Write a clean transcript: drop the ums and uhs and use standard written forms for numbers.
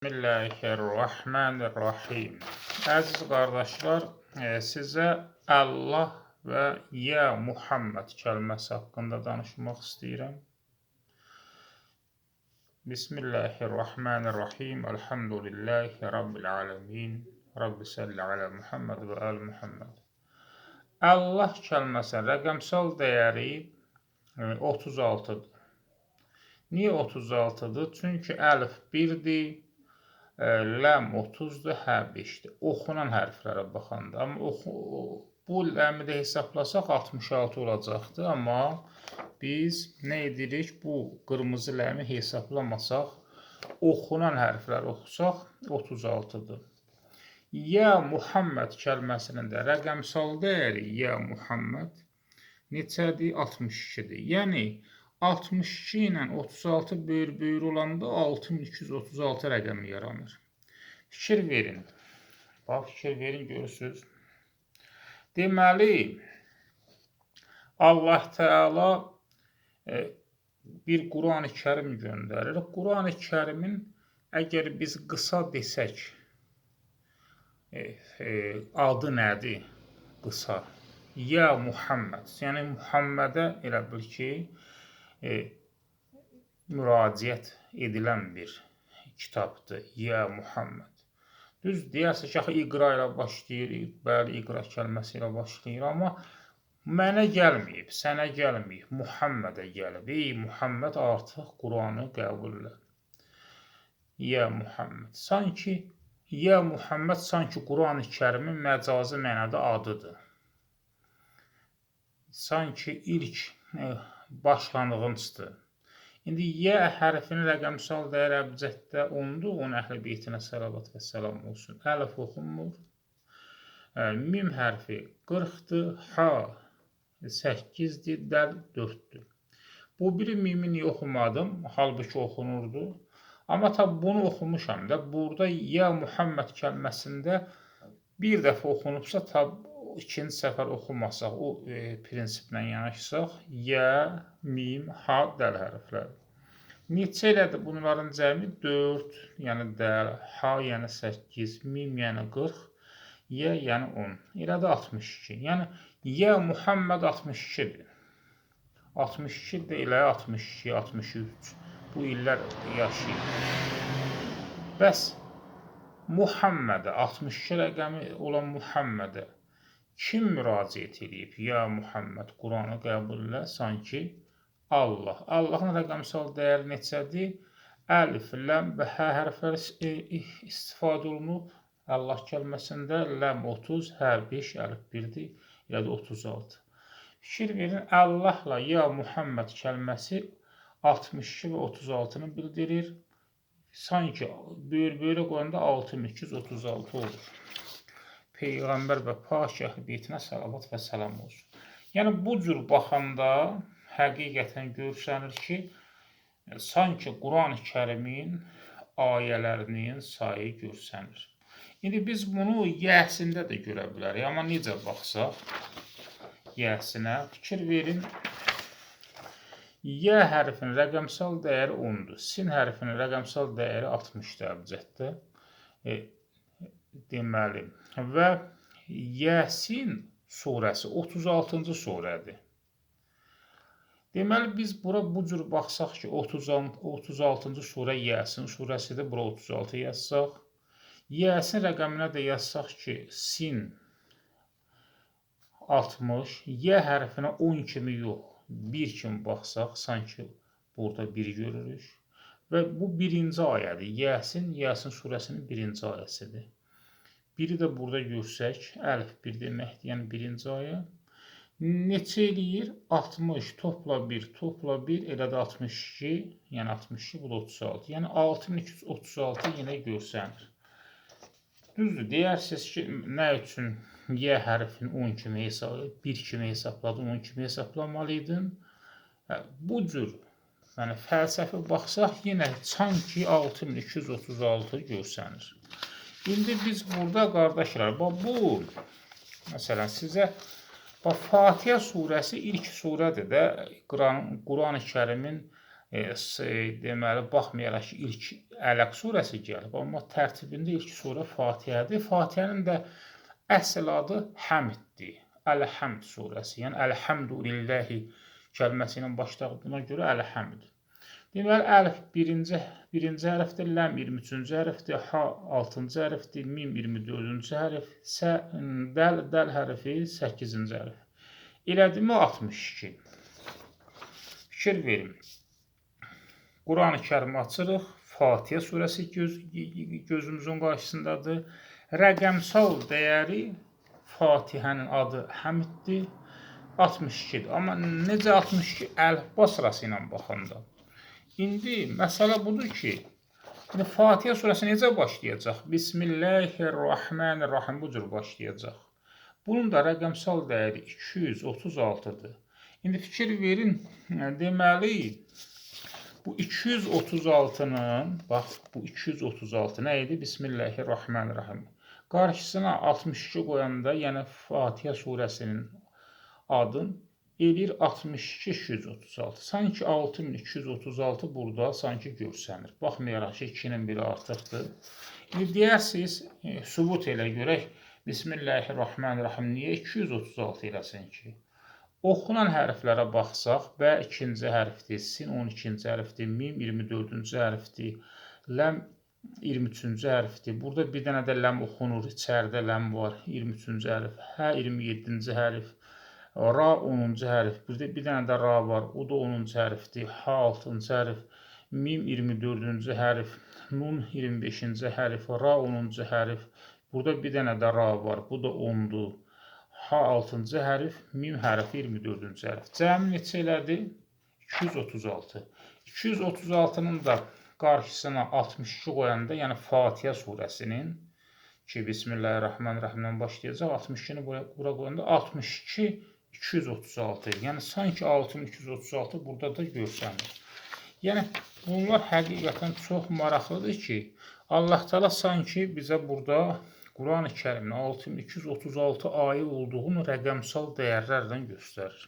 Bismillahirrahmanirrahim. Əziz qardaşlar, sizə Allah və Ya Muhammed kəlməsi haqqında danışmaq istəyirəm. Bismillahirrahmanirrahim. Elhamdülillahi Rabbil alemin. Rabbi salli ala Muhammed və al Muhammed. Allah kəlməsinin rəqəmsal dəyəri 36-dır. Niyə 36-dır? Çünki əlif 1-dir, ləm 30-dur, hə 5-dir. Oxunan hərflərə baxanda. Amma bu ləmi də hesablasaq 66 olacaqdı. Amma biz nə edirik? Bu qırmızı ləmi hesablamasaq, oxunan hərfləri oxusaq 36-dır. Ya Muhammed kəlməsinin də rəqəmsal dəyəri Ya Muhammed neçədir? 62-dir. Yəni 62 ilə 36 böyür-böyür olanda 6236 rəqəmi yaranır. Fikir verin. Bax, fikir verin, görürsünüz. Deməli, Allah Teala bir Quran-ı Kərim göndərir. Quran-ı Kərimin əgər biz qısa desək, adı nədir? Qısa. Ya Muhammed. Yəni Muhammedə elə bil ki, müraciət edilən bir kitabdır. Ya Muhammed. Düz deyərsə ki, axı İqra ilə başlayır, bəli, İqra kəlməsi ilə başlayır, amma mənə gəlməyib, sənə gəlməyib, Muhammedə gəlib. Ey Muhammed, artıq Quranı qəbul elə. Ya Muhammed. Sanki Ya Muhammed sanki Quran-ı Kərimin məcazi mənada adıdır. Sanki ilk başlanğıcdır. İndi Y hərfinin rəqəmsal dəyəri əbcəddə 10-dur. Onun əhl-i beytinə səlavat və səlam olsun. Əlif oxunmur. Mim hərfi 40-dır. H 8-dir. Dəl 4-dür. Bu biri mimi niyə oxumadım? Halbuki oxunurdu. Amma tabi bunu oxumuşam da. Burada Ya Muhammed kəlməsində bir dəfə oxunubsa, tabi ikinci səfər oxumasaq, o prinsiplə yanaşsaq, Y, mim, H, dəl hərfləri. Neçə elədi bunların cəmi? 4, yəni dəl, H, yəni 8, mim, yəni 40, Y, yəni 10. Elədi 62. Yəni Y Muhammed 62-dir. 62 də elə 62, 63. Bu illər yaşayır. Bəs Muhammedə, 62 rəqəmi olan Muhammedə kim müraciət edib? Ya Muhammed, Quranı qəbul elə, sanki Allah. Allahın rəqəmsal dəyəri neçədir? Əlif, ləm və hə hərfləri istifadə olunub. Allah kəlməsində ləm 30, hə 5, əlif 1-dir, elə də 36. Fikir verin, Allahla Ya Muhammed kəlməsi 62 və 36-nı bildirir. Sanki böyür-böyürə qoyanda 6236 olur. Peyğəmbər və pak əhl-i beytinə salavat və səlam olsun. Yəni bu cür baxanda həqiqətən görsənir ki, sanki Quran-ı Kərimin ayələrinin sayı görsənir. İndi biz bunu Yəsində də görə bilərik. Amma necə baxsaq Yəsinə, fikir verin. Y hərfinin rəqəmsal dəyəri 10-dur. Sin hərfinin rəqəmsal dəyəri 60-dır əbcəddə. Deməli, və Yəsin surəsi 36-cı surədir. Deməli, biz bura bu cür baxsaq ki, 36-cı surə Yəsin surəsidir. Bura 36 yazsaq. Yəsin rəqəminə də yazsaq ki, Sin 60, Y hərfinə 10 kimi yox, 1 kimi baxsaq, sanki burada 1 görürük. Və bu birinci ayədir. Yəsin, Yəsin surəsinin birinci ayəsidir. Biri də burada görsək, əlif 1 deməkdir, yəni birinci ayə. Neçə eləyir? 60, topla 1, topla 1, elə də 62, yəni 62, bu da 36. Yəni 6236 yenə görsənir. Düzdür, deyərsiniz ki, nə üçün Y hərfini 10 kimi hesab, 1 kimi hesabladın, 10 kimi hesablamalıydın. Bu cür, yəni fəlsəfi baxsaq, yenə sanki 6236 görsənir. İndi biz burada qardaşlar, bax bu, məsələn sizə bax Fatihə surəsi ilk surədir də, Quran-ı Kərimin Deməli, baxmayaraq ki, ilk Ələq surəsi gəlib, amma tərtibində ilk surə Fatihədir. Fatihənin də əsl adı Həmddir. Əl-Həmd surəsi, yəni Əlhəmdülillahi kəlməsi ilə başladığına görə Əl-Həmd. Deməli, əlif birinci hərfdir, ləm 23-cü hərfdir, ha 6-cı hərfdir, mim 24-cü hərf, sə, dəl hərfi 8-ci hərf. Elədimi 62. Fikir verin. Quran-ı Kərimi açırıq. Fatihə surəsi gözümüzün qarşısındadır. Rəqəmsal dəyəri Fatihənin adı Həmddir, 62-dir. Amma necə 62 əlifba sırası ilə baxanda? İndi məsələ budur ki, indi Fatihə surəsi necə başlayacaq? Bismillahirrahmanirrahim bu cür başlayacaq. Bunun da rəqəmsal dəyəri 236-dır. İndi fikir verin, deməli, bu 236-nın, bax, bu 236 nə idi? Bismillahirrahmanirrahim. Qarşısına 62 qoyanda, yəni Fatihə surəsinin adın eləyir 62 236. Sanki 6236 burada sanki görsənir. Baxmayaraq ki, 2-nin biri artıqdır. İndi deyərsiniz, sübut elə görək, Bismillahirrahmanirrahim niyə 236 eləsin ki? Oxunan hərflərə baxsaq, B 2-ci hərfdir, Sin 12-ci hərfdir, Mim 24-cü hərfdir, Ləm 23-cü hərfdir. Burada bir dənə də ləm oxunur, içəridə ləm var, 23-cü hərf, Hə 27-ci hərf, Ra 10-cu hərf, burada bir dənə də ra var, o da 10-cu hərfdir, H 6-cı hərf, Mim 24-cü hərf, Nun 25-ci hərf, Ra 10-cu hərf, burada bir dənə də ra var, bu da 10-dur. H 6-cı hərf, Mim hərfi 24-cü hərf. Cəmi neçə elədi? 236. 236-nın da qarşısına 62 qoyanda, yəni Fatihə surəsinin ki, Bismillahirrahmanirrahimdən başlayacaq, 62-ni bura qoyanda 62 236. Yəni sanki 6236 burada da görsənir. Yəni bunlar həqiqətən çox maraqlıdır ki, Allah Teala sanki bizə burada Quran-ı Kərimin 6236 ayə olduğunu rəqəmsal dəyərlərlə göstərir.